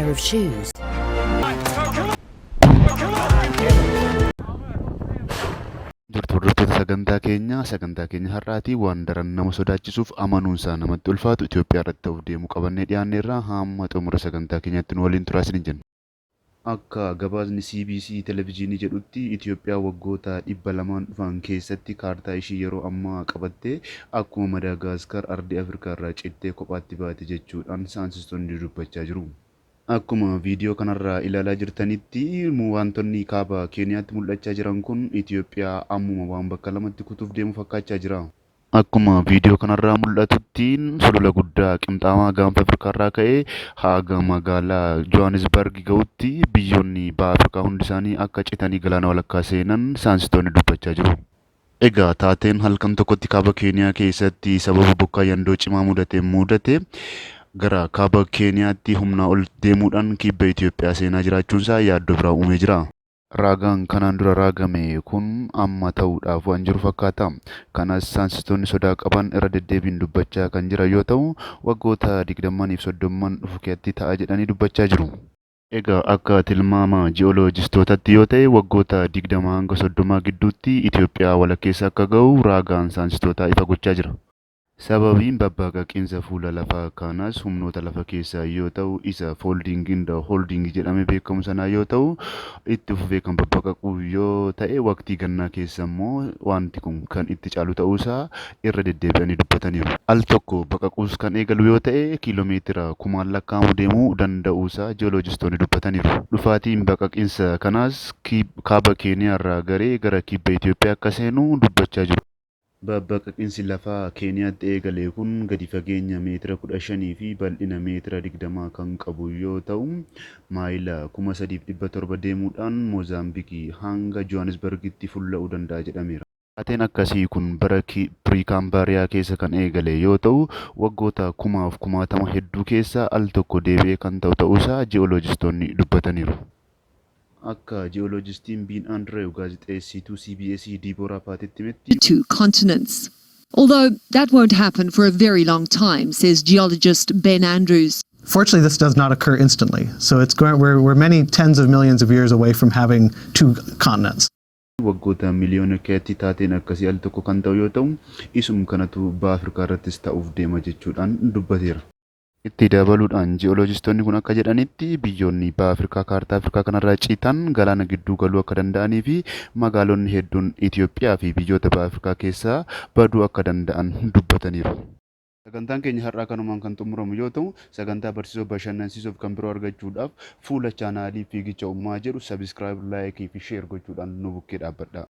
pair of shoes. Jirtu hordoftoota sagantaa keenyaa, sagantaa keenya har'aatii waan daran nama sodaachisuuf amanuunsaa namatti ulfaatu Itoophiyaa irratti ta'uuf deemu qabannee dhiyaanneerra. Hamma xumura sagantaa keenyaatti nu waliin turaa isiniin jenna. Akka gabaasni CBC Televijiinii jedhutti, Itoophiyaa waggoota 200n dhufan keessatti kaartaa ishii yeroo ammaa qabattee akkuma Madaagaaskar ardii Afrikaa irraa cittee kophaatti baati jechuudhaan saayinsistoonni dubbachaa jiru. Akkuma viidiyoo kanarraa ilaalaa jirtanitti, waantonni kaaba Keeniyaatti mul'achaa jiran kun Itoophiyaa ammuma waan bakka lamatti kutuuf deemu fakkaachaa jira. Akkuma viidiyoo kanarraa mul'atutti, sulula guddaa qinxaamaa gaanfa Afrikaarraa ka'ee haga magaalaa Johannesburg ga'utti biyyoonni baha Afrikaa hundi isaanii akka citanii galaana walakkaa seenan saayinsistoonni dubbachaa jiru. Egaa taateen halkan tokkotti kaaba Keeniyaa keessatti sababa bokkaa yandoo cimaa mudateen mudate gara kaaba Keeniyaatti humnaa ol deemuudhaan kibba Itoophiyaa seenaa jiraachuunsaa yaaddoo biraa uumee jira. Raagaan kanaan dura raagame kun amma ta'uudhaaf waan jiru fakkaata. Kanas saayinsistoonni sodaa qaban irra deddeebiin dubbachaa kan jiran yoo ta'u, waggoota digdammaniif soddomman dhufu keessatti ta'a jedhanii dubbachaa jiru. Egaa akka tilmaama ji'ooloojistootatti yoo ta'e, waggoota 20 hanga 30 gidduutti Itoophiyaa walakkeessa akka ga'u raagaan saayinsistootaa ifa gochaa jira. Sababiin babbaqaqiinsa fuula lafaa kanaas humnoota lafa keessaa yoo ta'u, isa folding and holding jedhamee beekamu sanaa yoo ta'u, itti fufee kan babbaqaqu yoo ta'e, waqtii gannaa keessa immoo wanti kun kan itti caalu ta'uusaa irra deddeebi'anii dubbataniiru. Al tokko baqaquus kan eegalu yoo ta'e, kiiloomeetira kumaan lakkaa'amu deemuu danda'uusaa ji'ooloojistoonni dubbataniiru. Dhufaatiin baqaqinsa kanaas kaaba Keeniyaarraa garee gara kibba Itoophiyaa akka seenu dubbachaa jiru. Babbaqaqinsi lafaa Keeniyaatti eegale kun gadi fageenya meetira 15 fi bal'ina meetira 20 kan qabu yoo ta'u, maayila 3,700 deemuudhaan Moozaambikii hanga Johaanisbargitti fulla'uu danda'a jedhameera. Taateen akkasii kun bara Piriikaambaariyaa keessa kan eegale yoo ta'u, waggoota kumaaf kumaatama hedduu keessa al tokko deebi'ee kan ta'u ta'uusaa ji'ooloojistoonni dubbataniiru. Akka ji'ooloojistiin Biin Andreew gaazexeessituu CBS Diibooraa Paatitti himetti, two continents. Although that won't happen for a very long time, says geologist Ben Andrews. Fortunately, this does not occur instantly. So it's going, we're many tens of millions of years away from having two continents. Waggoota miliyoona keessatti taateen akkasii al tokko kan ta'u yoo ta'u, isum kanatu baha Afrikaa irrattis ta'uuf deema jechuudhaan dubbateera. Itti dabaluudhaan ji'ooloojistoonni kun akka jedhanitti, biyyoonni baha Afrikaa kaartaa Afrikaa kanarraa citan galaana gidduu galuu akka danda'anii fi magaalonni hedduun Itoophiyaa fi biyyoota baha Afrikaa keessaa baduu akka danda'an dubbataniiru. Sagantaan keenya har'aa kanumaan kan xumuramu yoo ta'u, sagantaa barsiisoo, bashannansiisuuf kan biroo argachuudhaaf fuula chaanaalii Fiigicha Ummaa jedhu subscribe, like fi share gochuudhaan nu bukkee dhaabbadha.